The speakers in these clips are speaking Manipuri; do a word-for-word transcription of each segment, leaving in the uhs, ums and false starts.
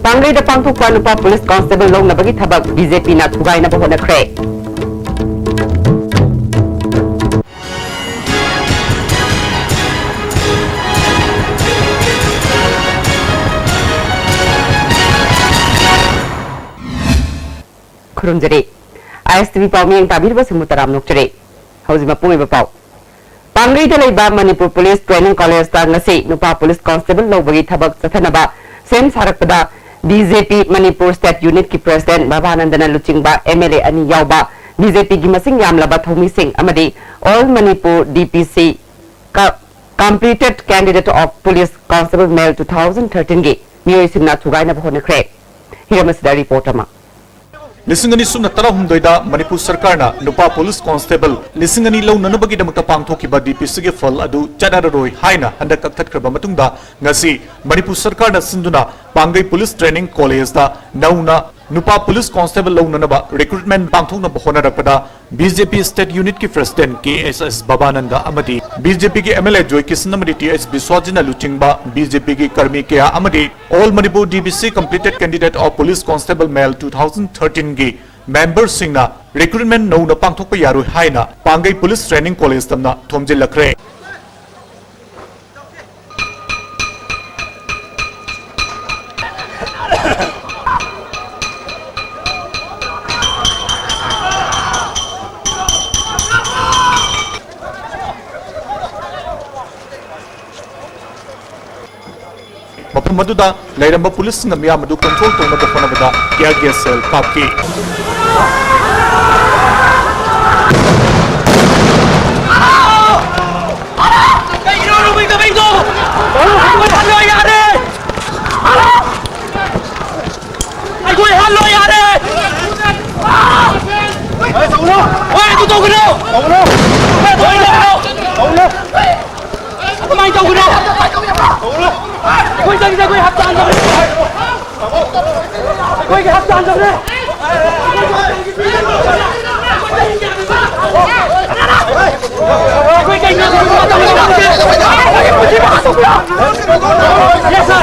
ꯄꯥꯡꯒꯩꯗ ꯄꯥꯡꯊꯣꯛꯄ ꯅꯨꯄꯥ ꯄꯨꯂꯤꯁ ꯀꯣꯟꯁꯇꯦꯕꯜ ꯂꯧꯅꯕꯒꯤ ꯊꯕꯛ ꯕꯤ ꯖꯦ ꯄꯤꯅ ꯊꯨꯒꯥꯏꯅꯕ ꯍꯣꯠꯅꯈ꯭ꯔꯦ꯫ ꯈꯨꯔꯨꯝꯖꯔꯤ꯫ ꯑꯥꯏ ꯑꯦꯁ ꯇꯤ ꯚꯤ ꯄꯥꯎ ꯃꯤꯠꯌꯦꯡ ꯇꯥꯕꯤꯔꯤꯕꯁꯤꯡꯕꯨ ꯇꯔꯥꯝꯅ ꯑꯣꯛꯆꯔꯤ꯫ ꯍꯧꯖꯤꯛ ꯃꯄꯨꯡ ꯑꯣꯏꯕ ꯄꯥꯎ꯫ ꯄꯥꯡꯒꯩꯗ ꯂꯩꯕ ꯃꯅꯤꯄꯨꯔ ꯄꯨꯂꯤꯁ ꯇ꯭ꯔꯦꯅꯤꯡ ꯀꯣꯂꯦꯖꯇ ꯉꯁꯤ ꯅꯨꯄꯥ ꯄꯨꯂꯤꯁ ꯀꯣꯟꯁꯇꯦꯕꯜ ꯂꯧꯕꯒꯤ ꯊꯕꯛ ꯆꯠꯊꯅꯕ ꯁꯦꯝ ꯁꯥꯔꯛꯄꯗ ꯕꯤ ꯖꯦ ꯄꯤ ꯃꯅꯤꯄꯨꯔ ꯁ꯭ꯇꯦꯠ ꯌꯨꯅꯤꯠꯀꯤ ꯄ꯭ꯔꯦꯁꯤꯗꯦꯟꯠ ꯕꯕꯥꯅꯟꯗꯅ ꯂꯨꯆꯤꯡꯕ ꯑꯦꯝ ꯑꯦꯜ ꯑꯦ ꯑꯅꯤ ꯌꯥꯎꯕ ꯕꯤ ꯖꯦ ꯄꯤꯒꯤ ꯃꯁꯤꯡ ꯌꯥꯝꯂꯕ ꯊꯧꯃꯤꯁꯤꯡ ꯑꯃꯗꯤ All Manipur D P C ꯀ-, Completed Candidate of Police Constable Male two thousand thirteen ꯒꯤ ꯃꯤꯑꯣꯏꯁꯤꯡꯅ ꯊꯨꯒꯥꯏꯅꯕ ꯍꯣꯠꯅꯈ꯭ꯔꯦ꯫ ꯍꯤꯔꯝ ꯑꯁꯤꯗ ꯔꯤꯄꯣꯔꯠ ꯑꯃ꯫ ꯂꯤꯁꯤꯡ ꯑꯅꯤ ꯁꯨꯞꯅ ꯇꯔꯥꯍꯨꯝꯗꯣꯏꯗ ꯃꯅꯤꯄꯨꯔ ꯁꯔꯀꯥꯔꯅ ꯅꯨꯄꯥ ꯄꯨꯂꯤꯁ ꯀꯣꯟꯁꯇꯦꯕꯜ ꯂꯤꯁꯤꯡ ꯑꯅꯤ ꯂꯧꯅꯅꯕꯒꯤꯗꯃꯛꯇ ꯄꯥꯡꯊꯣꯛꯈꯤꯕ ꯗꯤ ꯄꯤ ꯁꯤꯒꯤ ꯐꯜ ꯑꯗꯨ ꯆꯠꯅꯔꯔꯣꯏ ꯍꯥꯏꯅ ꯍꯟꯗꯛ ꯀꯛꯊꯠꯈ꯭ꯔꯕ ꯃꯇꯨꯡꯗ, ꯉꯁꯤ ꯃꯅꯤꯄꯨꯔ ꯁꯔꯀꯥꯔꯅ ꯁꯤꯟꯗꯨꯅ ꯄꯥꯡꯒꯩ ꯄꯨꯂꯤꯁ ꯇ꯭ꯔꯦꯅꯤꯡ ꯀꯣꯂꯦꯖꯇ ꯅꯧꯅ ꯅꯨꯄꯥ ꯄꯨꯂꯤꯁ ꯀꯣꯟꯁꯇꯦꯕꯜ ꯂꯧꯅꯅꯕ ꯔꯤꯀ꯭ꯔꯨꯠꯃꯦꯟ ꯄꯥꯡꯊꯣꯛꯅꯕ ꯍꯣꯠꯅꯔꯛꯄꯗ, ꯕꯤ ꯖꯦ ꯄꯤ ꯁ꯭ꯇꯦꯠ ꯌꯨꯅꯤꯠꯀꯤ ꯄ꯭ꯔꯦꯁꯤꯗꯦꯟꯠ ꯀꯦ ꯑꯦꯁ ꯑꯦꯁ ꯕꯕꯥꯅꯟꯗ ꯑꯃꯗꯤ ꯕꯤ ꯖꯦ ꯄꯤꯒꯤ ꯑꯦꯝ ꯑꯦꯜ ꯑꯦ ꯖꯣꯏ ꯀꯤꯁꯟ ꯑꯃꯗꯤ ꯇꯤ ꯑꯩꯆ ꯕꯤꯁ꯭ꯋꯥꯖꯤꯠꯅ ꯂꯨꯆꯤꯡꯕ ꯕꯤ ꯖꯦ ꯄꯤꯒꯤ ꯀꯔꯃꯤ ꯀꯌꯥ ꯑꯃꯗꯤ All Manipur D P C Completed Candidate of Police Constable Male two thousand thirteen ꯒꯤ ꯃꯦꯝꯕꯔꯁꯤꯡꯅ ꯔꯤꯀ꯭ꯔꯨꯠꯃꯦꯟ ꯅꯧꯅ ꯄꯥꯡꯊꯣꯛꯄ ꯌꯥꯔꯣꯏ ꯍꯥꯏꯅ ꯄꯥꯡꯒꯩ ꯄꯨꯂꯤꯁ ꯇ꯭ꯔꯦꯅꯤꯡ ꯀꯣꯂꯦꯖ ꯇꯝꯅ ꯊꯣꯝꯖꯤꯜꯂꯛꯈ꯭ꯔꯦ꯫ ꯃꯐꯝ ꯑꯗꯨꯗ ꯂꯩꯔꯝꯕ ꯄꯨꯂꯤꯁꯁꯤꯡꯅ ꯃꯤꯌꯥꯝ ꯑꯗꯨ ꯀꯟꯇ꯭ꯔꯣꯜ ꯇꯧꯅꯕ ꯍꯣꯠꯅꯕꯗ ꯇꯤꯌꯥꯔ ꯒ꯭ꯌꯥꯁ ꯁꯦꯜ ꯀꯥꯞꯈꯤ꯫ ꯀꯩꯒꯤꯅꯣ ꯅꯨꯃꯤꯠ ꯇꯃꯤꯡꯗꯣ? ꯑꯩꯈꯣꯏ ꯍꯜꯂꯣ ꯌꯥꯔꯦ! ꯑꯩꯈꯣꯏ ꯍꯜꯂꯣ ꯌꯥꯔꯦ! ꯍꯣꯏ, ꯑꯗꯨ ꯇꯧꯒꯅꯨ! ꯍꯣꯏ, ꯑꯗꯨ ꯇꯧꯒꯅꯨ! ꯑꯗꯨꯃꯥꯏꯅ ꯇꯧꯒꯅꯨ! ꯑꯩꯈꯣꯏ ꯆꯪꯁꯦ, ꯑꯩꯈꯣꯏ ꯍꯛꯆꯥꯡ ꯆꯪꯁꯦ꯫ ꯑꯩꯈꯣꯏꯒꯤ ꯍꯛꯆꯥꯡ ꯆꯪꯁꯦ꯫ ꯑꯩꯈꯣꯏ ꯀꯩꯅꯣ? Yes, sir.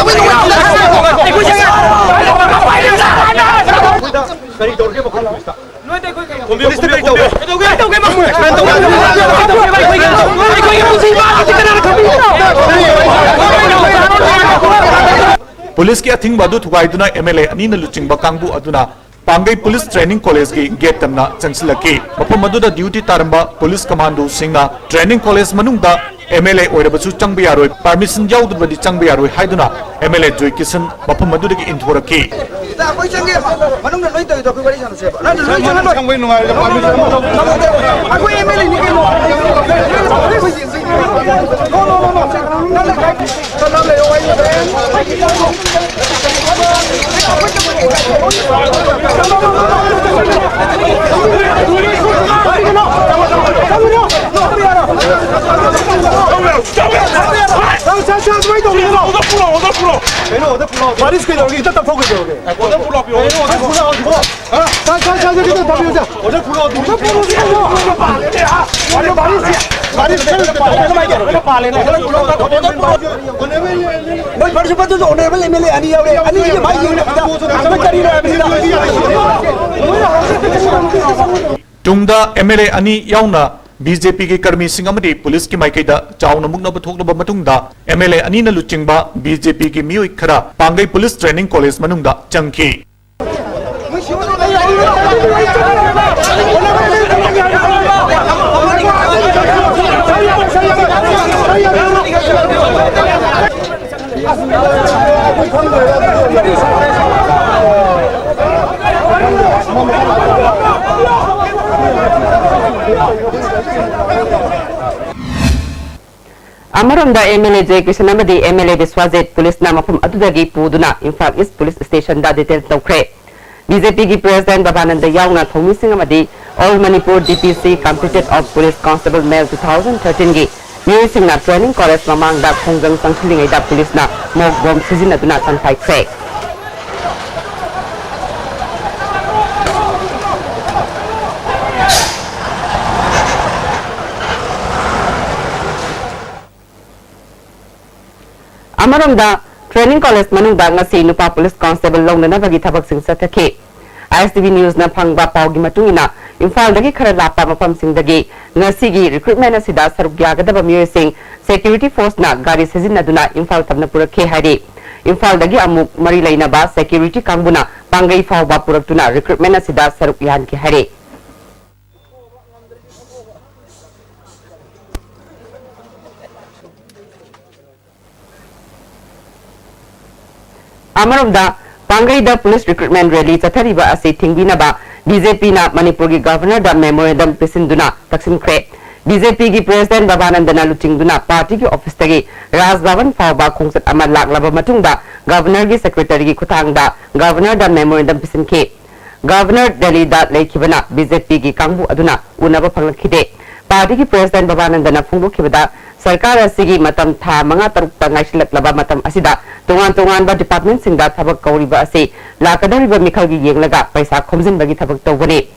ꯀꯔꯤꯒꯤꯅꯣ? ꯑꯩꯈꯣꯏ ꯆꯪꯁꯦ꯫ ꯀꯔꯤ ꯇꯧꯔꯒꯦ ꯃꯈꯣꯏ ꯄꯨꯂꯤꯁꯇ? ꯄꯨꯂꯤꯁꯇ ꯀꯔꯤ ꯇꯧꯒꯦ? ꯀꯩꯗꯧꯒꯦ? ꯀꯩꯗꯧꯒꯦ? ꯑꯩꯈꯣꯏꯒꯤ ꯄꯨꯟꯁꯤ ꯃꯥꯡꯕꯁꯤ ꯀꯅꯥꯅ ꯈꯪꯕꯤꯕꯅꯣ? ꯄꯨꯂꯤꯁꯀꯤ ꯑꯊꯤꯡꯕ ꯑꯗꯨ ꯊꯨꯒꯥꯏꯗꯨꯅ ꯑꯦꯝ ꯑꯦꯜ ꯑꯦ ꯑꯅꯤꯅ ꯂꯨꯆꯤꯡꯕ ꯀꯥꯡꯕꯨ ꯑꯗꯨꯅ ꯄꯥꯡꯒꯩ ꯄꯨꯂꯤꯁ ꯇ꯭ꯔꯦꯅꯤꯡ ꯀꯣꯂꯦꯖꯀꯤ ꯒꯦꯠ ꯇꯝꯅ ꯆꯪꯁꯤꯜꯂꯛꯈꯤ꯫ ꯃꯐꯝ ꯑꯗꯨꯗ ꯗ꯭ꯌꯨꯇꯤ ꯇꯥꯔꯝꯕ ꯄꯨꯂꯤꯁ ꯀꯃꯥꯟꯗꯣꯁꯤꯡꯅ ꯇ꯭ꯔꯦꯅꯤꯡ ꯀꯣꯂꯦꯖ ꯃꯅꯨꯡꯗ ꯑꯦꯝ ꯑꯦꯜ ꯑꯦ ꯑꯣꯏꯔꯕꯁꯨ ꯆꯪꯕ ꯌꯥꯔꯣꯏ, ꯄꯥꯔꯃꯤꯁꯟ ꯌꯥꯎꯗ꯭ꯔꯕꯗꯤ ꯆꯪꯕ ꯌꯥꯔꯣꯏ ꯍꯥꯏꯗꯨꯅ ꯑꯦꯝ ꯑꯦꯜ ꯑꯦ ꯖꯣꯏ ꯀꯤꯁꯟ ꯃꯐꯝ ꯑꯗꯨꯗꯒꯤ ꯏꯟꯊꯣꯔꯛꯈꯤ꯫ ꯁꯤꯗ ꯑꯩꯈꯣꯏ ꯆꯪꯒꯦ, ꯃꯅꯨꯡꯗ ꯂꯣꯏ ꯇꯧꯔꯤꯗꯣ ꯑꯩꯈꯣꯏ ꯋꯥꯔꯤ ꯁꯥꯟꯅꯁꯦꯕ꯫ ꯅꯪ ꯂꯣꯏ ꯆꯪꯍꯜꯂꯣ꯫ ꯆꯪꯕꯩ ꯅꯨꯡꯉꯥꯏꯔꯣꯏꯗ, ꯄꯥꯔꯃꯤꯁꯟ ꯑꯃ ꯂꯧꯗꯦ꯫ ꯑꯩꯈꯣꯏ ꯑꯦꯝ ꯑꯦꯜ ꯑꯦꯅꯤ ꯀꯩꯅꯣ꯫ No, no, no, no. ꯅꯪ ꯂꯩꯀꯥꯏ ꯆꯠꯂ ꯂꯩꯌꯣ, ꯑꯩ ꯍꯣꯔꯦꯟ꯫ ꯁꯥꯔ, ꯁꯥꯔ, ꯁꯥꯔ, ꯑꯗꯨꯃꯥꯏꯅ ꯇꯧꯕꯤꯒꯅꯣ꯫ ꯑꯣꯔꯗꯔ ꯄꯨꯔꯛꯑꯣ, ꯑꯣꯔꯗꯔ ꯄꯨꯔꯛꯑꯣ꯫ ꯀꯩꯅꯣ ꯑꯣꯔꯗꯔ ꯄꯨꯔꯛꯑꯣ? ꯄꯥꯔꯤꯁ ꯀꯩꯗꯧꯔꯒꯦ? ꯍꯦꯛꯇ ꯇꯞꯊꯣꯛ ꯀꯩꯗꯧꯔꯒꯦ? ꯑꯣꯔꯗꯔ ꯄꯨꯔꯛꯑꯣ, ꯄꯤꯔꯛꯑꯣ꯫ ꯁꯥꯔ, ꯁꯥꯔ, ꯁꯥꯔ, ꯁꯥꯔ, ꯈꯤꯇꯪ ꯇꯞꯄꯤꯌꯨ, ꯁꯥꯔ꯫ ꯑꯣꯔꯗꯔ ꯄꯨꯔꯛꯑꯣ, ꯑꯗꯨꯝ ꯄꯨꯔꯛꯑꯣ꯫ ꯄꯥꯔꯤꯁ, ꯄꯥꯔꯤꯁ, ꯄꯥꯔꯤꯁ, ꯀꯃꯥꯏꯅ ꯇꯧꯔꯒꯦ? ꯑꯣꯔꯗꯔ ꯄꯨꯔꯛꯑꯣ, ꯑꯣꯔꯗꯔ ꯄꯨꯔꯛꯑꯣ꯫ ꯃꯣꯏ ꯄꯥꯔꯇꯤꯁꯤꯄꯦꯟꯗꯨꯁꯨ ꯑꯣꯅꯔꯦꯕꯜ ꯑꯦꯝ ꯑꯦꯜ ꯑꯦ ꯑꯅꯤ ꯌꯥꯎꯔꯦ꯫ ꯑꯅꯤꯁꯤꯒꯤ ꯃꯥꯏ ꯌꯦꯡꯅꯕꯗ ꯑꯩꯈꯣꯏ ꯀꯔꯤꯅꯣ ꯍꯥꯏꯕꯅꯤꯗ꯫ ꯇꯨꯡꯗ ꯑꯦꯝ ꯑꯦꯜ ꯑꯦ ꯑꯅꯤ ꯌꯥꯎꯅ ꯕꯤ ꯖꯦ ꯄꯤꯒꯤ ꯀꯔꯃꯤꯁꯤꯡ ꯑꯃꯗꯤ ꯄꯨꯂꯤꯁꯀꯤ ꯃꯥꯏꯀꯩꯗ ꯆꯥꯎꯅ ꯃꯨꯛꯅꯕ ꯊꯣꯛꯂꯕ ꯃꯇꯨꯡꯗ ꯑꯦꯝ ꯑꯦꯜ ꯑꯦ ꯑꯅꯤꯅ ꯂꯨꯆꯤꯡꯕ ꯕꯤ ꯖꯦ ꯄꯤꯒꯤ ꯃꯤꯑꯣꯏ ꯈꯔ ꯄꯥꯡꯒꯩ ꯄꯨꯂꯤꯁ ꯇ꯭ꯔꯦꯅꯤꯡ ꯀꯣꯂꯦꯖ ꯃꯅꯨꯡꯗ ꯆꯪꯈꯤ꯫ ꯑꯃꯔꯣꯝꯗ, ꯑꯦꯝ ꯑꯦꯜ ꯑꯦ ꯖꯦ ꯀ꯭ꯔꯤꯁꯟ ꯑꯃꯗꯤ ꯑꯦꯝ ꯑꯦꯜ ꯑꯦ ꯕꯤꯁ꯭ꯋꯥꯖꯤꯠ ꯄꯨꯂꯤꯁꯅ ꯃꯐꯝ ꯑꯗꯨꯗꯒꯤ ꯄꯨꯗꯨꯅ ꯏꯝꯐꯥꯜ ꯏꯁ ꯄꯨꯂꯤꯁ ꯁ꯭ꯇꯦꯁꯟꯗ ꯗꯤꯇꯦꯟ ꯇꯧꯈ꯭ꯔꯦ꯫ ꯕꯤ ꯖꯦ ꯄꯤꯒꯤ ꯄ꯭ꯔꯦꯁꯤꯗꯦꯟꯠ ꯕꯕꯥꯅꯟꯗ ꯌꯥꯎꯅ ꯊꯧꯃꯤꯁꯤꯡ ꯑꯃꯗꯤ All Manipur D P C completed of Police Constable Male two thousand thirteen-ꯒꯤ ꯃꯤꯑꯣꯏꯁꯤꯡꯅ training college ꯃꯃꯥꯡꯗ ꯈꯣꯡꯖꯪ ꯆꯪꯁꯤꯜꯂꯤꯉꯩꯗ ꯄꯨꯂꯤꯁꯅ mock bomb ꯁꯤꯖꯤꯟꯅꯗꯨꯅ ꯇꯪꯈꯥꯏꯈ꯭ꯔꯦ꯫ ꯑꯃꯔꯣꯝꯗ, training college ꯃꯅꯨꯡꯗ ꯉꯁꯤ ꯅꯨꯄꯥ police constable ꯂꯧꯅꯅꯕꯒꯤ ꯊꯕꯛꯁꯤꯡ ꯆꯠꯊꯈꯤ꯫ I S T V News-ꯅ ꯐꯪꯕ ꯄꯥꯎꯒꯤ ꯃꯇꯨꯡ ꯏꯟꯅ, ꯏꯝꯐꯥꯜꯗꯒꯤ ꯈꯔ ꯂꯥꯞꯄ ꯃꯐꯝꯁꯤꯡꯗꯒꯤ ꯉꯁꯤꯒꯤ recruitment ꯑꯁꯤꯗ ꯁꯔꯨꯛ ꯌꯥꯒꯗꯕ ꯃꯤꯑꯣꯏꯁꯤꯡ security force-ꯅ ꯒꯥꯔꯤ ꯁꯤꯖꯤꯟꯅꯗꯨꯅ ꯏꯝꯐꯥꯜ ꯇꯝꯅ ꯄꯨꯔꯛꯈꯤ ꯍꯥꯏꯔꯤ꯫ ꯏꯝꯐꯥꯜꯗꯒꯤ ꯑꯃꯨꯛ ꯃꯔꯤ ꯂꯩꯅꯕ security ꯀꯥꯡꯕꯨꯅ ꯄꯥꯡꯒꯩ ꯐꯥꯎꯕ ꯄꯨꯔꯛꯇꯨꯅ recruitment ꯑꯁꯤꯗ ꯁꯔꯨꯛ ꯌꯥꯍꯟꯈꯤ ꯍꯥꯏꯔꯤ꯫ ꯑꯃꯔꯣꯝꯗ, ꯄꯥꯡꯒꯩꯗ police recruitment rally ꯆꯠꯊꯔꯤꯕ ꯑꯁꯤ ꯊꯤꯡꯕꯤꯅꯕ B J P-ꯅ ꯃꯅꯤꯄꯨꯔꯒꯤ Governor-ꯗ memorandum ꯄꯤꯁꯤꯟꯗꯨꯅ ꯇꯛꯁꯤꯟꯈ꯭ꯔꯦ꯫ B J P-ꯒꯤ President ꯕꯕꯥꯅꯟꯗꯅ ꯂꯨꯆꯤꯡꯗꯨꯅ party-ꯒꯤ office-ꯇꯒꯤ ꯔꯥꯖ ꯚꯕꯟ ꯐꯥꯎꯕ ꯈꯣꯡꯆꯠ ꯑꯃ ꯂꯥꯛꯂꯕ ꯃꯇꯨꯡꯗ, Governor-ꯒꯤ secretary-ꯒꯤ ꯈꯨꯠꯊꯥꯡꯗ Governor-ꯗ memorandum ꯄꯤꯁꯤꯟꯈꯤ꯫ Governor ꯗꯦꯜꯂꯤꯗ ꯂꯩꯈꯤꯕꯅ B J P-ꯒꯤ ꯀꯥꯡꯕꯨ ꯑꯗꯨꯅ ꯎꯅꯕ ꯐꯪꯂꯛꯈꯤꯗꯦ꯫ Party-ꯒꯤ President ꯕꯕꯥꯅꯟꯗꯅ ꯐꯣꯡꯗꯣꯛꯈꯤꯕꯗ, ꯁꯔꯀꯥꯔ ꯑꯁꯤꯒꯤ ꯃꯇꯝ ꯊꯥ ꯃꯉꯥ ꯇꯔꯨꯛꯇ ꯉꯥꯏꯁꯤꯜꯂꯛꯂꯕ ꯃꯇꯝ ꯑꯁꯤꯗ ꯇꯣꯉꯥꯟ ꯇꯣꯉꯥꯟꯕ department-ꯁꯤꯡꯗ ꯊꯕꯛ ꯀꯧꯔꯤꯕ ꯑꯁꯤ ꯂꯥꯛꯀꯗꯧꯔꯤꯕ ꯃꯤꯈꯜꯒꯤ ꯌꯦꯡꯂꯒ ꯄꯩꯁꯥ ꯈꯣꯝꯖꯤꯟꯕꯒꯤ ꯊꯕꯛ ꯇꯧꯕꯅꯤ꯫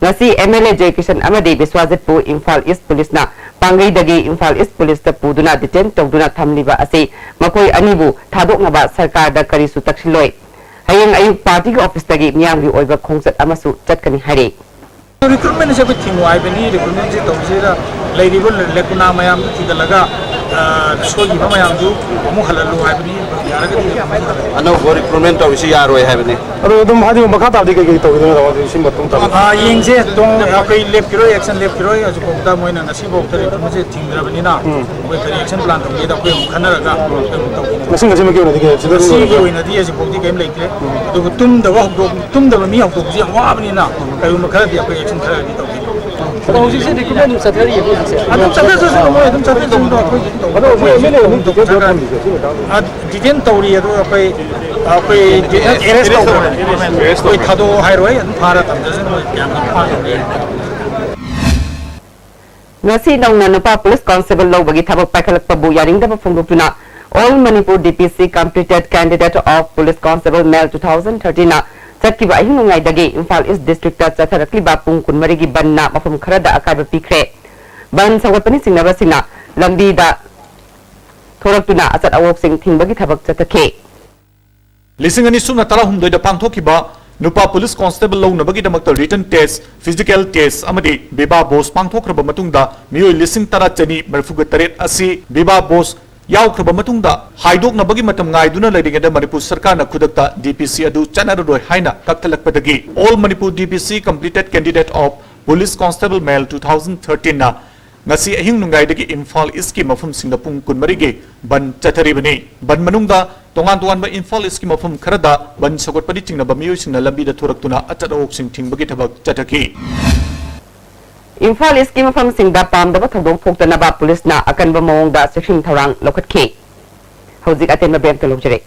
ꯉꯁꯤ M L A ꯖꯣꯏꯀꯤꯁꯟ ꯑꯃꯗꯤ ꯕꯤꯁ꯭ꯋꯥꯖꯤꯠꯄꯨ ꯏꯝꯐꯥꯜ East Police-ꯅ ꯄꯥꯡꯒꯩꯗꯒꯤ ꯏꯝꯐꯥꯜ East Police-ꯇ ꯄꯨꯗꯨꯅ detain ꯇꯧꯗꯨꯅ ꯊꯝꯂꯤꯕ ꯑꯁꯤ ꯃꯈꯣꯏ ꯑꯅꯤꯕꯨ ꯊꯥꯗꯣꯛꯅꯕ ꯁꯔꯀꯥꯔꯗ ꯀꯔꯤꯁꯨ ꯇꯛꯁꯤꯜꯂꯣꯏ꯫ ꯍꯌꯦꯡ ꯑꯌꯨꯛ party-ꯒꯤ office-ꯇꯒꯤ ꯃꯤꯌꯥꯝꯒꯤ ꯑꯣꯏꯕ ꯈꯣꯡꯆꯠ ꯑꯃꯁꯨ ꯆꯠꯀꯅꯤ ꯍꯥꯏꯔꯤ꯫ Recruitment-ꯁꯦ ꯑꯩꯈꯣꯏ ꯊꯤꯡꯉꯨ ꯍꯥꯏꯕꯅꯤ꯫ Recruitment-ꯁꯦ ꯇꯧꯕꯁꯤꯗ ꯂꯩꯔꯤꯕ ꯂꯦꯀꯨꯅꯥ ꯃꯌꯥꯝꯗꯨ ꯊꯤꯒꯠꯂꯒ, ꯑ, ꯁꯣꯏꯈꯤꯕ ꯃꯌꯥꯝꯗꯨ ꯑꯃꯨꯛ ꯍꯜꯍꯜꯂꯨ ꯍꯥꯏꯕꯅꯤ꯫ ꯌꯥꯔꯒꯗꯤ ꯑꯅꯧꯕ recruitment ꯇꯧꯔꯤꯁꯤ ꯌꯥꯔꯣꯏ ꯍꯥꯏꯕꯅꯤ꯫ ꯑꯗꯣ ꯑꯗꯨꯝ ꯍꯥꯏꯗꯤ ꯃꯈꯥ ꯇꯥꯕꯗꯤ ꯀꯩ ꯀꯩ ꯇꯧꯒꯗꯣꯏꯅꯣ ꯇꯥꯃꯣ? ꯑꯗꯨ ꯁꯤ ꯃꯇꯨꯡ ꯇꯥꯕ? ꯑ, ꯌꯦꯡꯁꯦ꯫ ꯇꯣꯡ-, ꯑꯩꯈꯣꯏ ꯂꯦꯞꯈꯤꯔꯣꯏ, action ꯂꯦꯞꯈꯤꯔꯣꯏ꯫ ꯍꯧꯖꯤꯛꯐꯥꯎꯗ ꯃꯣꯏꯅ ꯉꯁꯤꯐꯥꯎꯗ recruitment-ꯁꯦ ꯊꯤꯡꯗ꯭ꯔꯕꯅꯤꯅ, ꯎꯝ꯫ ꯑꯩꯈꯣꯏ ꯀꯔꯤ action plan ꯇꯧꯒꯦꯗ ꯑꯩꯈꯣꯏ ꯑꯃꯨꯛ ꯈꯟꯅꯔꯒ ꯑꯩꯈꯣꯏ ꯑꯃꯨꯛ ꯇꯧꯒꯅꯤ꯫ ꯉꯁꯤ ꯉꯁꯤꯃꯛꯀꯤ ꯑꯣꯏꯅꯗꯤ ꯀꯩ ꯁꯤꯗ ꯉꯁꯤꯒꯤ ꯑꯣꯏꯅꯗꯤ ꯍꯧꯖꯤꯛꯐꯥꯎꯗꯤ ꯀꯔꯤꯝ ꯂꯩꯇ꯭ꯔꯦ꯫ ꯑꯗꯨꯒ ꯇꯨꯝꯗꯕ ꯍꯧꯗꯣꯛ-, ꯇꯨꯝꯗꯕ ꯃꯤ ꯍꯧꯗꯣꯛꯄꯁꯤ ꯌꯥꯝ ꯋꯥꯕꯅꯤꯅ, ꯀꯔꯤꯒꯨꯝꯕ ꯈꯔꯗꯤ ꯑꯩꯈꯣꯏ action ꯈꯔꯗꯤ ꯇꯧꯒꯅꯤ꯫ ꯑꯗꯣ ꯍꯧꯖꯤꯛꯁꯦ recruitment ꯑꯗꯨꯝ ꯆꯠꯊꯔꯤꯌꯦꯀꯣ ꯍꯧꯖꯤꯛꯁꯦ? ꯑꯗꯨꯝ ꯆꯠꯊꯁꯅꯨ, ꯃꯣꯏ ꯑꯗꯨꯝ ꯆꯠꯊꯁꯅꯨ, ꯑꯩꯈꯣꯏ ꯑꯗꯨꯝ ꯇꯧꯒꯅꯤ꯫ ꯑꯗꯣ ꯍꯧꯖꯤꯛ M L A ꯑꯗꯨꯝ detain ꯇꯧꯔ ꯊꯝꯕꯤꯁꯦ, ꯁꯤ ꯃꯇꯥꯡꯗ꯫ ꯑ, detain ꯇꯧꯔꯤ꯫ ꯑꯗꯨꯒ ꯑꯩꯈꯣꯏ ꯑꯩꯈꯣꯏ ꯑꯦꯔꯦꯁ ꯇꯧꯕ, ꯑꯩꯈꯣꯏ ꯊꯥꯗꯣꯛꯑꯣ ꯍꯥꯏꯔꯣꯏ, ꯑꯗꯨꯝ ꯐꯥꯔ ꯊꯝꯖꯁꯅꯨ, ꯀꯌꯥꯝ ꯀꯟꯅ ꯐꯥꯗꯣꯏꯅꯣ꯫ ꯉꯁꯤ ꯅꯧꯅ ꯅꯨꯄꯥ ꯄꯨꯂꯤꯁ ꯀꯣꯟꯁꯇꯦꯕꯜ ꯂꯧꯕꯒꯤ ꯊꯕꯛ ꯄꯥꯏꯈꯠꯂꯛꯄꯕꯨ ꯌꯥꯅꯤꯡꯗꯕ ꯐꯣꯡꯗꯣꯛꯇꯨꯅ All Manipur D P C Completed Candidate of Police Constable Male two thousand thirteen ꯅ ꯆꯠꯈꯤꯕ ꯑꯍꯤꯡ ꯅꯣꯡꯌꯥꯏꯗꯒꯤ ꯏꯝꯐꯥꯜ ꯏꯁ ꯗꯤꯁꯇ꯭ꯔꯤꯛꯇ ꯆꯠꯊꯔꯛꯂꯤꯕ ꯄꯨꯡ ꯀꯨꯟꯃꯔꯤꯒꯤ ꯕꯟꯅ ꯃꯐꯝ ꯈꯔꯗ ꯑꯀꯥꯏꯕ ꯄꯤꯈ꯭ꯔꯦ꯫ ꯕꯟ ꯁꯧꯒꯠꯄꯅ ꯆꯤꯡꯅꯕꯁꯤꯡꯅ ꯂꯝꯕꯤꯗ ꯊꯣꯔꯛꯇꯨꯅ ꯑꯆꯠ ꯑꯋꯣꯛꯁꯤꯡ ꯊꯤꯡꯕꯒꯤ ꯊꯕꯛ ꯆꯠꯊꯈꯤ꯫ ꯂꯤꯁꯤꯡ ꯑꯅꯤ ꯁꯨꯞꯅ ꯇꯔꯥꯍꯨꯝꯗꯣꯏꯗ ꯄꯥꯡꯊꯣꯛꯈꯤꯕ ꯅꯨꯄꯥ ꯄꯨꯂꯤꯁ ꯀꯣꯟꯁꯇꯦꯕꯜ ꯂꯧꯅꯕꯒꯤꯗꯃꯛꯇ ꯔꯤꯇꯟ ꯇꯦꯁ, ꯐꯤꯖꯤꯀꯦꯜ ꯇꯦꯁ ꯑꯃꯗꯤ ꯕꯤꯕꯥ ꯕꯣꯁ ꯄꯥꯡꯊꯣꯛꯈ꯭ꯔꯕ ꯃꯇꯨꯡꯗ ꯃꯤꯑꯣꯏ ꯂꯤꯁꯤꯡ ꯇꯔꯥ ꯆꯅꯤ ꯃꯔꯤꯐꯨꯒ ꯇꯔꯦꯠ ꯑꯁꯤ ꯕꯤꯕꯥ ꯕꯣꯁ ꯌꯥꯎꯈ꯭ꯔꯕ ꯃꯇꯨꯡꯗ ꯍꯥꯏꯗꯣꯛꯅꯕꯒꯤ ꯃꯇꯝ ꯉꯥꯏꯗꯨꯅ ꯂꯩꯔꯤꯉꯩꯗ ꯃꯅꯤꯄꯨꯔ ꯁꯔꯀꯥꯔꯅ ꯈꯨꯗꯛꯇ D P C ꯑꯗꯨ ꯆꯠꯅꯔꯔꯣꯏ ꯍꯥꯏꯅ ꯀꯛꯊꯠꯂꯛꯄꯗꯒꯤ All Manipur D P C Completed Candidate of Police Constable Male two thousand thirteen ꯅ ꯉꯁꯤ ꯑꯍꯤꯡ ꯅꯣꯡꯌꯥꯏꯗꯒꯤ ꯏꯝꯐꯥꯜ ꯏꯁꯀꯤ ꯃꯐꯝꯁꯤꯡꯗ ꯄꯨꯡ ꯀꯨꯟꯃꯔꯤꯒꯤ ꯕꯟ ꯆꯠꯊꯔꯤꯕꯅꯤ꯫ ꯕꯟ ꯃꯅꯨꯡꯗ ꯇꯣꯉꯥꯟ ꯇꯣꯉꯥꯟꯕ ꯏꯝꯐꯥꯜ ꯏꯁꯀꯤ ꯃꯐꯝ ꯈꯔꯗ ꯕꯟ ꯁꯧꯒꯠꯄꯗꯤ ꯆꯤꯡꯅꯕ ꯃꯤꯑꯣꯏꯁꯤꯡꯅ ꯂꯝꯕꯤꯗ ꯊꯣꯔꯛꯇꯨꯅ ꯑꯆꯠ ꯑꯋꯣꯛꯁꯤꯡ ꯊꯤꯡꯕꯒꯤ ꯊꯕꯛ ꯆꯠꯊꯈꯤ꯫ ꯏꯝꯐꯥꯜ ꯏꯁꯀꯤ ꯃꯐꯝꯁꯤꯡꯗ ꯄꯥꯝꯗꯕ ꯊꯧꯗꯣꯛ ꯊꯣꯛꯇꯅꯕ ꯄꯨꯂꯤꯁꯅ ꯑꯀꯟꯕ ꯃꯑꯣꯡꯗ ꯆꯦꯛꯁꯤꯟ ꯊꯧꯔꯥꯡ ꯂꯧꯈꯠꯈꯤ꯫ ꯍꯧꯖꯤꯛ ꯑꯇꯦꯟꯕ ꯕ꯭ꯔꯦꯛꯇ ꯂꯧꯖꯔꯦ꯫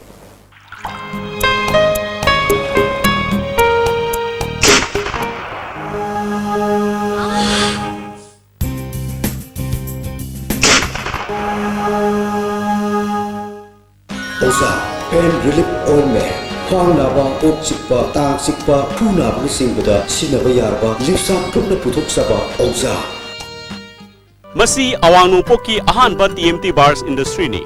ꯑꯣꯖꯥ, pain relief ointment꯫ ꯈ꯭ꯋꯥꯡ ꯅꯥꯕ, ꯀꯣꯛ ꯆꯤꯛꯄ, ꯇꯥꯡ ꯆꯤꯛꯄ, ꯈꯨ ꯅꯥꯕꯅꯆꯤꯡꯕꯗ ꯁꯤꯖꯤꯟꯅꯕ ꯌꯥꯔꯕ ꯂꯤꯞꯁꯥꯞ ꯒ꯭ꯔꯨꯞꯅ ꯄꯨꯊꯣꯛꯆꯕ ꯑꯣꯖꯥ꯫ ꯃꯁꯤ ꯑꯋꯥꯡ ꯅꯣꯡꯄꯣꯛꯀꯤ ꯑꯍꯥꯟꯕ T M T bars industry ꯅꯤ꯫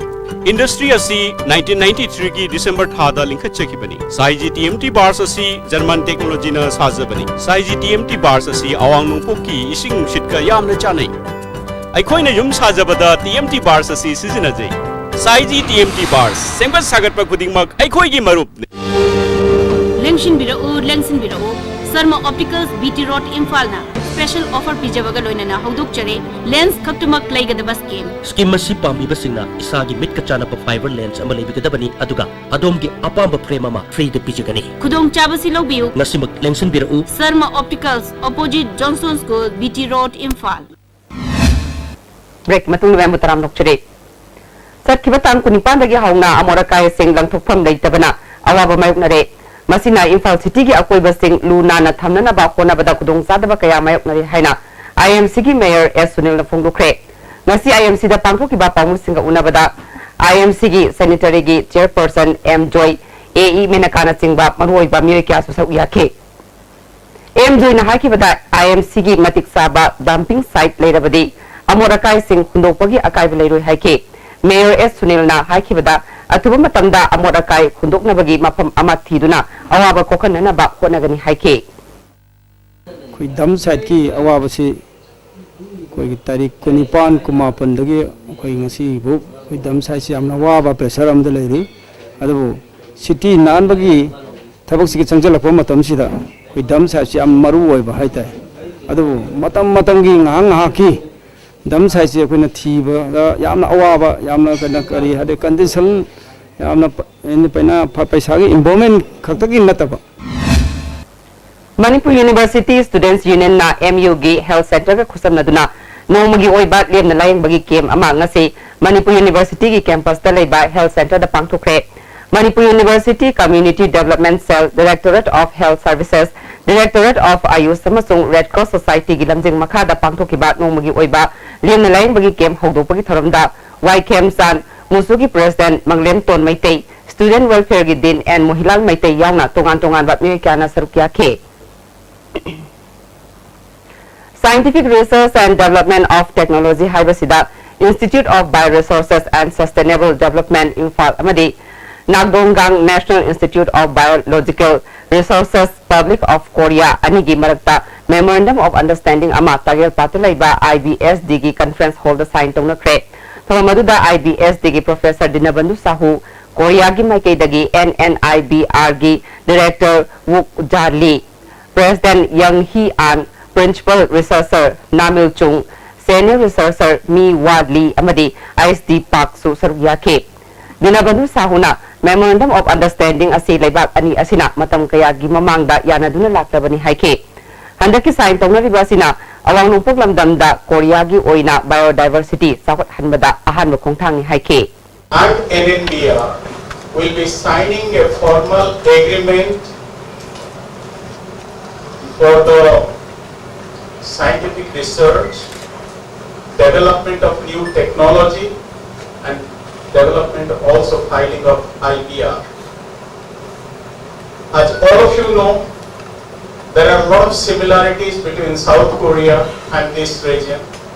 Industry ꯑꯁꯤ nineteen ninety three ꯒꯤ December ꯊꯥꯗ ꯂꯤꯡꯈꯠꯆꯈꯤꯕꯅꯤ꯫ ꯁꯥꯏꯖꯤ T M T bars ꯑꯁꯤ German technology ꯅ ꯁꯥꯖꯕꯅꯤ꯫ ꯁꯥꯏꯖꯤ T M T bars ꯑꯁꯤ ꯑꯋꯥꯡ ꯅꯣꯡꯄꯣꯛꯀꯤ ꯏꯁꯤꯡ ꯅꯨꯡꯁꯤꯠꯀ ꯌꯥꯝꯅ ꯆꯥꯅꯩ꯫ ꯑꯩꯈꯣꯏꯅ ꯌꯨꯝ ꯁꯥꯖꯕꯗ T M T bars ꯑꯁꯤ ꯁꯤꯖꯤꯟꯅꯖꯩ꯫ ꯁꯥꯏꯖꯤ T M T bars, ꯁꯦꯝꯒꯠ ꯁꯥꯒꯠꯄ ꯈꯨꯗꯤꯡꯃꯛ ꯑꯩꯈꯣꯏꯒꯤ ꯃꯔꯨꯞꯅꯤ꯫ ꯂꯦꯡꯁꯤꯟꯕꯤꯔꯛꯎ, ꯂꯦꯡꯁꯤꯟꯕꯤꯔꯛꯎ꯫ Sharma Opticals B T Road ꯏꯝꯐꯥꯜꯅ special offer ꯄꯤꯖꯕꯒ ꯂꯣꯏꯅꯅ ꯍꯧꯗꯣꯛꯆꯔꯤ꯫ Lens ꯈꯛꯇꯃꯛ ꯂꯩꯒꯗꯕ scheme꯫ Scheme ꯑꯁꯤ ꯄꯥꯝꯕꯤꯕꯁꯤꯡꯅ ꯏꯁꯥꯒꯤ ꯃꯤꯠꯀ ꯆꯥꯟꯅꯕ fiber lens ꯑꯃ ꯂꯩꯕꯤꯒꯗꯕꯅꯤ, ꯑꯗꯨꯒ ꯑꯗꯣꯝꯒꯤ ꯑꯄꯥꯝꯕ frame ꯑꯃ free ꯗ ꯄꯤꯖꯒꯅꯤ꯫ ꯈꯨꯗꯣꯡꯆꯥꯕꯁꯤ ꯂꯧꯕꯤꯌꯨ꯫ ꯉꯁꯤꯃꯛ ꯂꯦꯡꯁꯤꯟꯕꯤꯔꯛꯎ꯫ Sarma Opticals, opposite Johnson School, B T Road, Imphal. Break ꯃꯇꯨꯡꯗ ꯃꯌꯥꯝꯕꯨ ꯇꯔꯥꯝꯅ ꯑꯣꯛꯆꯔꯤ꯫ ꯆꯠꯈꯤꯕ ꯇꯥꯡ ꯀꯨꯟꯅꯤꯄꯥꯟꯗꯒꯤ ꯍꯧꯅ ꯑꯃꯣꯠ ꯑꯀꯥꯏꯁꯤꯡ ꯂꯪꯊꯣꯛꯐꯝ ꯂꯩꯇꯕꯅ ꯑꯋꯥꯕ ꯃꯥꯌꯣꯛꯅꯔꯦ꯫ ꯃꯁꯤꯅ ꯏꯝꯐꯥꯜ ꯁꯤꯇꯤꯒꯤ ꯑꯀꯣꯏꯕꯁꯤꯡ ꯂꯨ ꯅꯥꯟꯅ ꯊꯝꯅꯅꯕ ꯍꯣꯠꯅꯕꯗ ꯈꯨꯗꯣꯡꯆꯥꯗꯕ ꯀꯌꯥ ꯃꯥꯌꯣꯛꯅꯔꯦ ꯍꯥꯏꯅ ꯑꯥꯏ ꯑꯦꯝ ꯁꯤꯒꯤ ꯃꯦꯌꯔ ꯑꯦꯁ ꯁꯨꯅꯤꯜꯅ ꯐꯣꯡꯗꯣꯛꯈ꯭ꯔꯦ꯫ ꯉꯁꯤ ꯑꯥꯏ ꯑꯦꯝ ꯁꯤꯗ ꯄꯥꯡꯊꯣꯛꯈꯤꯕ ꯄꯥꯎꯃꯤꯁꯤꯡꯒ ꯎꯅꯕꯗ ꯑꯥꯏ ꯑꯦꯝ ꯁꯤꯒꯤ ꯁꯦꯅꯤꯇꯔꯤꯒꯤ ꯆꯦꯌꯔꯄꯔꯁꯟ ꯑꯦꯝ ꯖꯣꯏ, ꯑꯦ ꯏ ꯃꯦꯅꯀꯥꯅꯆꯤꯡꯕ ꯃꯔꯨꯑꯣꯏꯕ ꯃꯤꯑꯣꯏ ꯀꯌꯥꯁꯨ ꯁꯔꯨꯛ ꯌꯥꯈꯤ꯫ ꯑꯦꯝ ꯖꯣꯏꯅ ꯍꯥꯏꯈꯤꯕꯗ, ꯑꯥꯏ ꯑꯦꯝ ꯁꯤꯒꯤ ꯃꯇꯤꯛ ꯆꯥꯕ dumping site ꯂꯩꯔꯕꯗꯤ ꯑꯃꯣꯠ ꯑꯀꯥꯏꯁꯤꯡ ꯍꯨꯟꯗꯣꯛꯄꯒꯤ ꯑꯀꯥꯏꯕ ꯂꯩꯔꯣꯏ ꯍꯥꯏꯈꯤ꯫ ꯃꯦꯌꯔ ꯑꯦꯁ ꯁꯨꯅꯤꯜꯅ ꯍꯥꯏꯈꯤꯕꯗ, ꯑꯊꯨꯕ ꯃꯇꯝꯗ ꯑꯃꯣꯠ ꯑꯀꯥꯏ ꯍꯨꯟꯗꯣꯛꯅꯕꯒꯤ ꯃꯐꯝ ꯑꯃ ꯊꯤꯗꯨꯅ ꯑꯋꯥꯕ ꯀꯣꯛꯍꯟꯅꯅꯕ ꯍꯣꯠꯅꯒꯅꯤ ꯍꯥꯏꯈꯤ꯫ ꯑꯩꯈꯣꯏ dump site ꯀꯤ ꯑꯋꯥꯕꯁꯤ ꯑꯩꯈꯣꯏꯒꯤ ꯇꯥꯔꯤꯛ ꯀꯨꯟꯅꯤꯄꯥꯟ, ꯀꯨꯟꯃꯥꯄꯟꯗꯒꯤ ꯑꯩꯈꯣꯏ ꯉꯁꯤꯐꯥꯎ ꯑꯩꯈꯣꯏ dump site ꯁꯤ ꯌꯥꯝꯅ ꯋꯥꯕ pressure ꯑꯃꯗ ꯂꯩꯔꯤ꯫ ꯑꯗꯨꯕꯨ city ꯅꯥꯟꯕꯒꯤ ꯊꯕꯛꯁꯤꯒꯤ ꯆꯪꯁꯤꯜꯂꯛꯄ ꯃꯇꯝꯁꯤꯗ ꯑꯩꯈꯣꯏ dump site ꯁꯤ ꯌꯥꯝ ꯃꯔꯨ ꯑꯣꯏꯕ ꯍꯥꯏꯇꯥꯔꯦ꯫ ꯑꯗꯨꯕꯨ ꯃꯇꯝ ꯃꯇꯝꯒꯤ ꯉꯥꯏꯍꯥꯛ ꯉꯥꯏꯍꯥꯛꯀꯤ dump site ꯁꯤ ꯑꯩꯈꯣꯏꯅ ꯊꯤꯕꯗ ꯌꯥꯝꯅ ꯑꯋꯥꯕ, ꯌꯥꯝꯅ ꯀꯩꯅꯣ, ꯀꯔꯤ ꯍꯥꯏꯗꯤ, condition ꯌꯥꯝꯅ ꯄ-, ꯄꯩꯅ-, ꯄꯩꯁꯥꯒꯤ involvement ꯈꯛꯇꯒꯤ ꯅꯠꯇꯕ꯫ ꯃꯅꯤꯄꯨꯔ University Students Union ꯅ ꯑꯦꯝ ꯌꯨ ꯒꯤ health center ꯒ ꯈꯨꯠꯁꯝꯅꯗꯨꯅ ꯅꯣꯡꯃꯒꯤ ꯑꯣꯏꯕ ꯂꯦꯝꯅ ꯂꯥꯌꯦꯡꯕꯒꯤ camp ꯑꯃ ꯉꯁꯤ ꯃꯅꯤꯄꯨꯔ University ꯒꯤ campus ꯇ ꯂꯩꯕ health center the ꯄꯥꯡꯊꯣꯛꯈ꯭ꯔꯦ꯫ Manipur University Community Development Cell, Directorate of Health Services, Directorate of Ayush ꯑꯃꯁꯨꯡ Red Cross Society ꯒꯤ ꯂꯝꯖꯤꯡ ꯃꯈꯥꯗ ꯄꯥꯡꯊꯣꯛꯈꯤꯕ ꯅꯣꯡꯃꯒꯤ ꯑꯣꯏꯕ ꯂꯦꯝꯅ ꯂꯥꯌꯦꯡꯕꯒꯤ camp ꯍꯧꯗꯣꯛꯄꯒꯤ ꯊꯧꯔꯝꯗ ꯋꯥꯏꯈꯦꯝ ꯆꯥꯟ ꯃꯨꯁꯨꯒꯤ president ꯃꯪꯂꯦꯝꯇꯣꯟ ꯃꯩꯇꯩ, student welfare ꯒꯤ dean ꯑꯦꯟ ꯃꯣꯍꯤꯂꯥꯜ ꯃꯩꯇꯩ ꯌꯥꯎꯅ ꯇꯣꯉꯥꯟ ꯇꯣꯉꯥꯟꯕ ꯃꯤꯑꯣꯏ ꯀꯌꯥꯅ ꯁꯔꯨꯛ ꯌꯥꯈꯤ꯫ Scientific Research and Development of Technology ꯍꯥꯏꯕꯁꯤꯗ Institute of Bioresources and Sustainable Development Imphal ꯑꯃꯗꯤ ꯅꯥꯒꯗꯣꯡꯒꯥꯡ National Institute of Biological Resources Public of Korea ꯑꯅꯤꯒꯤ ꯃꯔꯛꯇ Memorandum of Understanding ꯑꯃ ꯇꯥꯒꯦꯜꯄꯥꯠꯇ ꯂꯩꯕ ꯑꯥꯏ ꯕꯤ ꯑꯦꯁ ꯗꯤꯒꯤ conference hall ꯗ sign ꯇꯧꯅꯈ꯭ꯔꯦ꯫ ꯊꯧꯔꯝ ꯑꯗꯨꯗ ꯑꯥꯏ ꯕꯤ ꯑꯦꯁ ꯗꯤꯒꯤ professor ꯗꯤꯅꯕꯟꯙꯨ ꯁꯥꯍꯨ, ꯀꯣꯔꯤꯌꯥꯒꯤ ꯃꯥꯏꯀꯩꯗꯒꯤ ꯑꯦꯟ ꯑꯦꯟ ꯑꯥꯏ ꯕꯤ ꯑꯥꯔꯒꯤ director Wook Ja Lee, President Young Hee An, Principal Researcher Namil Chung, Senior Researcher Mi Wa Lee ꯑꯃꯗꯤ ꯑꯩꯆ ꯗꯤ ꯄꯥꯛꯁꯨ ꯁꯔꯨꯛ ꯌꯥꯈꯤ꯫ ꯗꯤꯅꯕꯟꯙꯨ ꯁꯥꯍꯨꯅ Memorandum of Understanding ꯑꯁꯤ ꯂꯩꯕꯥꯛ ꯑꯅꯤ ꯑꯁꯤꯅ ꯃꯇꯝ ꯀꯌꯥꯒꯤ ꯃꯃꯥꯡꯗ ꯌꯥꯅꯗꯨꯅ ꯂꯥꯛꯂꯕꯅꯤ ꯍꯥꯏꯈꯤ꯫ ꯍꯟꯗꯛꯀꯤ sign ꯇꯧꯅꯔꯤꯕ ꯑꯁꯤꯅ ꯑꯋꯥꯡ ꯅꯣꯡꯄꯣꯛ ꯂꯝꯗꯝꯗ ꯀꯣꯔꯤꯌꯥꯒꯤ ꯑꯣꯏꯅ biodiversity ꯆꯥꯎꯈꯠꯍꯟꯕꯗ ꯑꯍꯥꯟꯕ ꯈꯣꯡꯊꯥꯡꯅꯤ ꯍꯥꯏꯈꯤ꯫ and N N B R will be signing a formal agreement for the scientific research, development of new technology, and development also filing of I P R. As all of you know, there are a lot of similarities between South Korea and this region.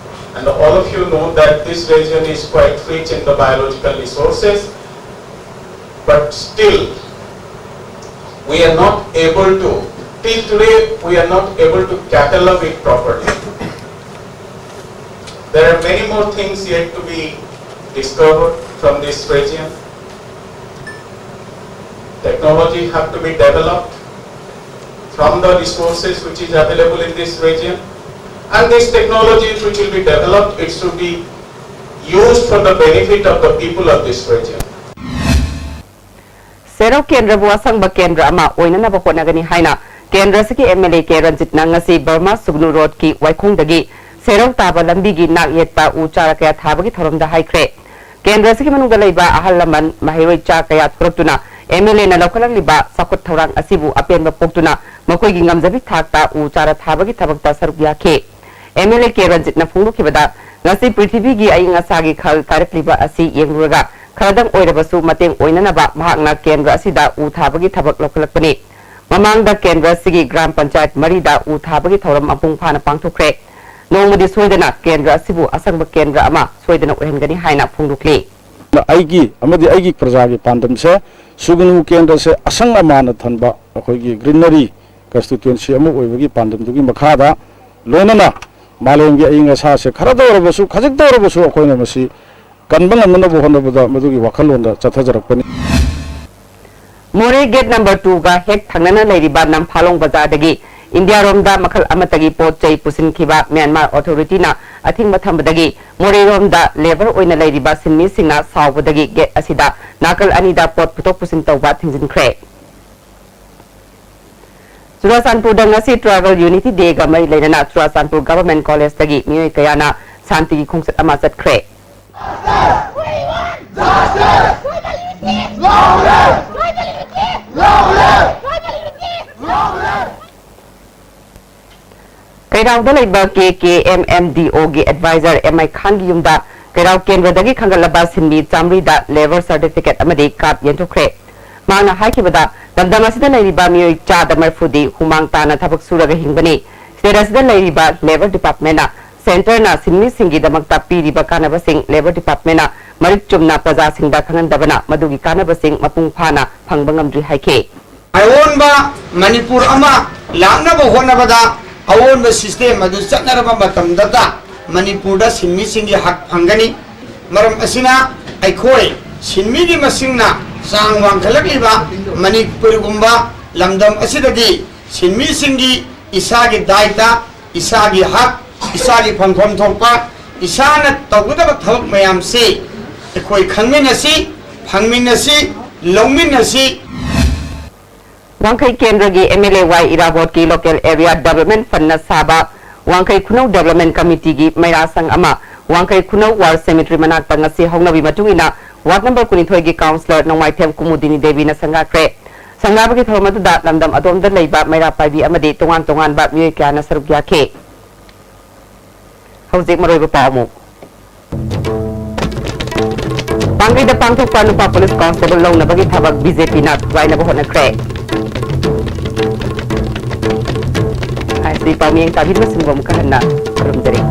And all of you know that this region is quite rich in the biological resources, but still we are not able to, till today, we are not able to catalog it properly. There are many more things yet to be discovered from this region. Technology have to be developed from the resources which is available in this region. And these technologies which will be developed, it should be used for the benefit of the people of this region. ꯁꯦꯔꯧ ꯀꯦꯟꯗ꯭ꯔꯕꯨ ꯑꯁꯪꯕ ꯀꯦꯟꯗ꯭ꯔ ꯑꯃ ꯑꯣꯏꯅꯅꯕ ꯍꯣꯠꯅꯒꯅꯤ ꯍꯥꯏꯅ ꯀꯦꯟꯗ꯭ꯔ ꯑꯁꯤꯒꯤ ꯑꯦꯝ ꯑꯦꯜ ꯑꯦ ꯀꯦ ꯔꯟꯖꯤꯠꯅ ꯉꯁꯤ ꯕꯔꯃꯥ ꯁꯨꯒꯅꯨ ꯔꯣꯗꯀꯤ ꯋꯥꯏꯈꯣꯡꯗꯒꯤ ꯁꯦꯔꯧ ꯇꯥꯕ ꯂꯝꯕꯤꯒꯤ ꯅꯥꯛ ꯌꯦꯠꯇ ꯎ ꯆꯥꯔ ꯀꯌꯥ ꯊꯥꯕꯒꯤ ꯊꯧꯔꯝꯗ ꯍꯥꯏꯈ꯭ꯔꯦ꯫ ꯀꯦꯟꯗ꯭ꯔ ꯑꯁꯤꯒꯤ ꯃꯅꯨꯡꯗ ꯂꯩꯕ ꯑꯍꯜ ꯂꯃꯟ, ꯃꯍꯩꯔꯣꯏ ꯆꯥ ꯀꯌꯥ ꯊꯣꯔꯛꯇꯨꯅ ꯑꯦꯝ ꯑꯦꯜ ꯑꯦꯅ ꯂꯧꯈꯠꯂꯛꯂꯤꯕ ꯆꯥꯎꯈꯠ ꯊꯧꯔꯥꯡ ꯑꯁꯤꯕꯨ ꯑꯄꯦꯟꯕ ꯄꯣꯛꯇꯨꯅ ꯃꯈꯣꯏꯒꯤ ꯉꯝꯖꯕꯤ ꯊꯥꯛꯇ ꯎ ꯆꯥꯔ ꯊꯥꯕꯒꯤ ꯊꯕꯛꯇ ꯁꯔꯨꯛ ꯌꯥꯈꯤ꯫ ꯑꯦꯝ ꯑꯦꯜ ꯑꯦ ꯀꯦ ꯔꯟꯖꯤꯠꯅ ꯐꯣꯡꯗꯣꯛꯈꯤꯕꯗ, ꯉꯁꯤ ꯄ꯭ꯔꯤꯊꯤꯕꯤꯒꯤ ꯑꯏꯪ ꯑꯁꯥꯒꯤ ꯈꯜ ꯀꯥꯏꯔꯛꯂꯤꯕ ꯑꯁꯤ ꯌꯦꯡꯂꯨꯔꯒ ꯈꯔꯗꯪ ꯑꯣꯏꯔꯕꯁꯨ ꯃꯇꯦꯡ ꯑꯣꯏꯅꯅꯕ ꯃꯍꯥꯛꯅ ꯀꯦꯟꯗ꯭ꯔ ꯑꯁꯤꯗ ꯎ ꯊꯥꯕꯒꯤ ꯊꯕꯛ ꯂꯧꯈꯠꯂꯛꯄꯅꯤ꯫ ꯃꯃꯥꯡꯗ ꯀꯦꯟꯗ꯭ꯔ ꯑꯁꯤꯒꯤ ꯒ꯭ꯔꯥꯝ ꯄꯟꯆꯥꯌꯠ ꯃꯔꯤꯗ ꯎ ꯊꯥꯕꯒꯤ ꯊꯧꯔꯝ ꯃꯄꯨꯡ ꯐꯥꯅ ꯄꯥꯡꯊꯣꯛꯈ꯭ꯔꯦ꯫ ꯅꯣꯡꯃꯗꯤ ꯁꯣꯏꯗꯅ ꯀꯦꯟꯗ꯭ꯔ ꯑꯁꯤꯕꯨ ꯑꯁꯪꯕ ꯀꯦꯟꯗ꯭ꯔ ꯑꯃ ꯁꯣꯏꯗꯅ ꯑꯣꯏꯍꯟꯒꯅꯤ ꯍꯥꯏꯅ ꯐꯣꯡꯗꯣꯛꯂꯤ꯫ ꯑꯩꯒꯤ ꯑꯃꯗꯤ ꯑꯩꯒꯤ ꯄ꯭ꯔꯖꯥꯒꯤ ꯄꯥꯟꯗꯝꯁꯦ ꯁꯨꯒꯅꯨ ꯀꯦꯟꯗ꯭ꯔꯁꯦ ꯑꯁꯪ ꯑꯃꯥꯟꯅ ꯊꯟꯕ ꯑꯩꯈꯣꯏꯒꯤ greenery constituency ꯑꯃ ꯑꯣꯏꯕꯒꯤ ꯄꯥꯟꯗꯝꯗꯨꯒꯤ ꯃꯈꯥꯗ ꯂꯣꯏꯅꯅ ꯃꯥꯂꯦꯝꯒꯤ ꯑꯏꯪ ꯑꯁꯥꯁꯦ ꯈꯔꯗ ꯑꯣꯏꯔꯕꯁꯨ, ꯈꯖꯤꯛꯇ ꯑꯣꯏꯔꯕꯁꯨ ꯑꯩꯈꯣꯏꯅ ꯃꯁꯤ ꯀꯟꯕ ꯉꯝꯅꯅꯕ ꯍꯣꯠꯅꯕꯗ ꯃꯗꯨꯒꯤ ꯋꯥꯈꯜꯂꯣꯟꯗ ꯆꯠꯊꯖꯔꯛꯄꯅꯤ꯫ ꯃꯣꯔꯦ ꯒꯦꯠ ꯅꯝꯕꯔ ꯇꯨꯒ ꯍꯦꯛ ꯊꯪꯅꯅ ꯂꯩꯔꯤꯕ ꯅꯝꯐꯥꯂꯣꯡ ꯕꯖꯥꯔꯗꯒꯤ ꯏꯟꯗꯤꯌꯥꯔꯣꯝꯗ ꯃꯈꯜ ꯑꯃꯠꯇꯒꯤ ꯄꯣꯠ ꯆꯩ ꯄꯨꯁꯤꯟꯈꯤꯕ ꯃ꯭ꯌꯥꯟꯃꯥꯔ ꯑꯣꯊꯣꯔꯤꯇꯤꯅ ꯑꯊꯤꯡꯕ ꯊꯝꯕꯗꯒꯤ ꯃꯣꯔꯦꯔꯣꯝꯗ ꯂꯦꯕꯔ ꯑꯣꯏꯅ ꯂꯩꯔꯤꯕ ꯁꯤꯟꯃꯤꯁꯤꯡꯅ ꯁꯥꯎꯕꯗꯒꯤ ꯒꯦꯠ ꯑꯁꯤꯗ ꯅꯥꯀꯜ ꯑꯅꯤꯗ ꯄꯣꯠ ꯄꯨꯊꯣꯛ ꯄꯨꯁꯤꯟ ꯇꯧꯕ ꯊꯤꯡꯖꯤꯟꯈ꯭ꯔꯦ꯫ ꯆꯨꯔꯥꯆꯥꯟꯄꯨꯔꯗ ꯉꯁꯤ Tribal Unity Dayꯒ ꯃꯔꯤ ꯂꯩꯅꯅ ꯆꯨꯔꯥꯆꯥꯟꯄꯨꯔ Government Collegeꯇꯒꯤ ꯃꯤꯑꯣꯏ ꯀꯌꯥꯅ ꯁꯥꯟꯇꯤꯒꯤ ꯈꯣꯡꯆꯠ ꯑꯃ ꯆꯠꯈ꯭ꯔꯦ꯫ ꯀꯩꯔꯥꯎꯗ ꯂꯩꯕ ꯀꯦ ꯀꯦ ꯑꯦꯝ ꯑꯦꯝ ꯗꯤ ꯑꯣꯒꯤ ꯑꯦꯗꯚꯥꯏꯖꯔ ꯑꯦꯝ ꯑꯥꯏ ꯈꯥꯟꯒꯤ ꯌꯨꯝꯗ ꯀꯩꯔꯥꯎ ꯀꯦꯟꯗ꯭ꯔꯗꯒꯤ ꯈꯟꯒꯠꯂꯕ ꯁꯤꯟꯃꯤ ꯆꯥꯃꯔꯤꯗ ꯂꯦꯕꯔ ꯁꯔꯇꯤꯐꯤꯀꯦꯠ ꯑꯃꯗꯤ ꯀꯥꯔꯗ ꯌꯦꯟꯊꯣꯛꯈ꯭ꯔꯦ꯫ ꯃꯍꯥꯛꯅ ꯍꯥꯏꯈꯤꯕꯗ, ꯂꯝꯗꯝ ꯑꯁꯤꯗ ꯂꯩꯔꯤꯕ ꯃꯤꯑꯣꯏ ꯆꯥꯗ ꯃꯔꯤꯐꯨꯗꯤ ꯍꯨꯃꯥꯡ ꯇꯥꯅ ꯊꯕꯛ ꯁꯨꯔꯒ ꯍꯤꯡꯕꯅꯤ꯫ ꯁ꯭ꯇꯦꯠ ꯑꯁꯤꯗ ꯂꯩꯔꯤꯕ ꯂꯦꯕꯔ ꯗꯤꯄꯥꯔꯠꯃꯦꯟꯅ ꯁꯦꯟꯇꯔꯅ ꯁꯤꯟꯃꯤꯁꯤꯡꯒꯤꯗꯃꯛꯇ ꯄꯤꯔꯤꯕ ꯀꯥꯟꯅꯕꯁꯤꯡ ꯂꯦꯕꯔ ꯗꯤꯄꯥꯔꯠꯃꯦꯟꯅ ꯃꯔꯤꯛ ꯆꯨꯝꯅ ꯄ꯭ꯔꯖꯥꯁꯤꯡꯗ ꯈꯪꯍꯟꯗꯕꯅ ꯃꯗꯨꯒꯤ ꯀꯥꯟꯅꯕꯁꯤꯡ ꯃꯄꯨꯡ ꯐꯥꯅ ꯐꯪꯕ ꯉꯝꯗ꯭ꯔꯤ ꯍꯥꯏꯈꯤ꯫ ꯑꯑꯣꯟꯕ ꯃꯅꯤꯄꯨꯔ ꯑꯃ ꯂꯥꯛꯅꯕ ꯍꯣꯠꯅꯕꯗ ꯑꯑꯣꯟꯕ ꯁꯤꯁꯇꯦꯝ ꯑꯗꯨ ꯆꯠꯅꯔꯕ ꯃꯇꯝꯗꯇ ꯃꯅꯤꯄꯨꯔꯗ ꯁꯤꯟꯃꯤꯁꯤꯡꯒꯤ ꯍꯛ ꯐꯪꯒꯅꯤ꯫ ꯃꯔꯝ ꯑꯁꯤꯅ ꯑꯩꯈꯣꯏ ꯁꯤꯟꯃꯤꯒꯤ ꯃꯁꯤꯡꯅ ꯆꯥꯡ ꯋꯥꯡꯈꯠꯂꯛꯂꯤꯕ ꯃꯅꯤꯄꯨꯔꯒꯨꯝꯕ ꯂꯝꯗꯝ ꯑꯁꯤꯗꯗꯤ ꯁꯤꯟꯃꯤꯁꯤꯡꯒꯤ ꯏꯁꯥꯒꯤ ꯗꯥꯏꯇ, ꯏꯁꯥꯒꯤ ꯍꯛ, ꯏꯁꯥꯒꯤ ꯐꯪꯐꯝ ꯊꯣꯛꯄ, ꯏꯁꯥꯅ ꯇꯧꯒꯗꯕ ꯊꯕꯛ ꯃꯌꯥꯝꯁꯤ ꯑꯩꯈꯣꯏ ꯈꯪꯃꯤꯟꯅꯁꯤ, ꯐꯪꯃꯤꯟꯅꯁꯤ, ꯂꯧꯃꯤꯟꯅꯁꯤ꯫ ꯋꯥꯡꯈꯩ ꯀꯦꯟꯗ꯭ꯔꯒꯤ ꯑꯦꯝ ꯑꯦꯜ ꯑꯦ ꯋꯥꯏ ꯏꯔꯥꯕꯣꯠꯀꯤ ꯂꯣꯀꯦꯜ ꯑꯦꯔꯤꯌꯥ ꯗꯦꯕꯂꯞꯃꯦꯟ ꯐꯟꯅ ꯁꯥꯕ ꯋꯥꯡꯈꯩ ꯈꯨꯅꯧ ꯗꯦꯕꯂꯞꯃꯦꯟ ꯀꯃꯤꯇꯤꯒꯤ ꯃꯩꯔꯥ ꯁꯪ ꯑꯃ ꯋꯥꯡꯈꯩ ꯈꯨꯅꯧ ꯋꯥꯔ ꯁꯦꯃꯤꯇ꯭ꯔꯤ ꯃꯅꯥꯛꯇ ꯉꯁꯤ ꯍꯧꯅꯕꯤ ꯃꯇꯨꯡ ꯏꯟꯅ ꯋꯥꯔꯗ ꯅꯝꯕꯔ ꯀꯨꯟꯅꯤꯊꯣꯏꯒꯤ ꯀꯥꯎꯟꯁꯤꯂꯔ ꯅꯣꯡꯃꯥꯏꯊꯦꯝ ꯀꯨꯃꯨꯗꯤꯅꯤ ꯗꯦꯕꯤꯅ ꯁꯪꯒꯥꯈ꯭ꯔꯦ꯫ ꯁꯪꯒꯥꯕꯒꯤ ꯊꯧꯔꯝ ꯑꯗꯨꯗ ꯂꯝꯗꯝ ꯑꯗꯣꯝꯗ ꯂꯩꯕ ꯃꯩꯔꯥ ꯄꯥꯏꯕꯤ ꯑꯃꯗꯤ ꯇꯣꯉꯥꯟ ꯇꯣꯉꯥꯟꯕ ꯃꯤꯑꯣꯏ ꯀꯌꯥꯅ ꯁꯔꯨꯛ ꯌꯥꯈꯤ꯫ ꯍꯧꯖꯤꯛ ꯃꯔꯨꯑꯣꯏꯕ ꯄꯥꯎ ꯑꯃꯨꯛ꯫ ꯄꯥꯡꯒꯩꯗ ꯄꯥꯡꯊꯣꯛꯄ ꯅꯨꯄꯥ ꯄꯨꯂꯤꯁ ꯀꯣꯟꯁꯇꯦꯕꯜ ꯂꯧꯅꯕꯒꯤ ꯊꯕꯛ ꯕꯤ ꯖꯦ ꯄꯤꯅ ꯊꯨꯒꯥꯏꯅꯕ ꯍꯣꯠꯅꯈ꯭ꯔꯦ꯫ ꯑꯥꯏ ꯑꯦꯁ ꯄꯤ ꯄꯥꯎꯃꯤꯌꯦꯡ ꯇꯥꯕꯤꯔꯤꯕꯁꯤꯡꯕꯨ ꯑꯃꯨꯛꯀ ꯍꯟꯅ ꯈꯨꯔꯨꯝꯖꯔꯤ꯫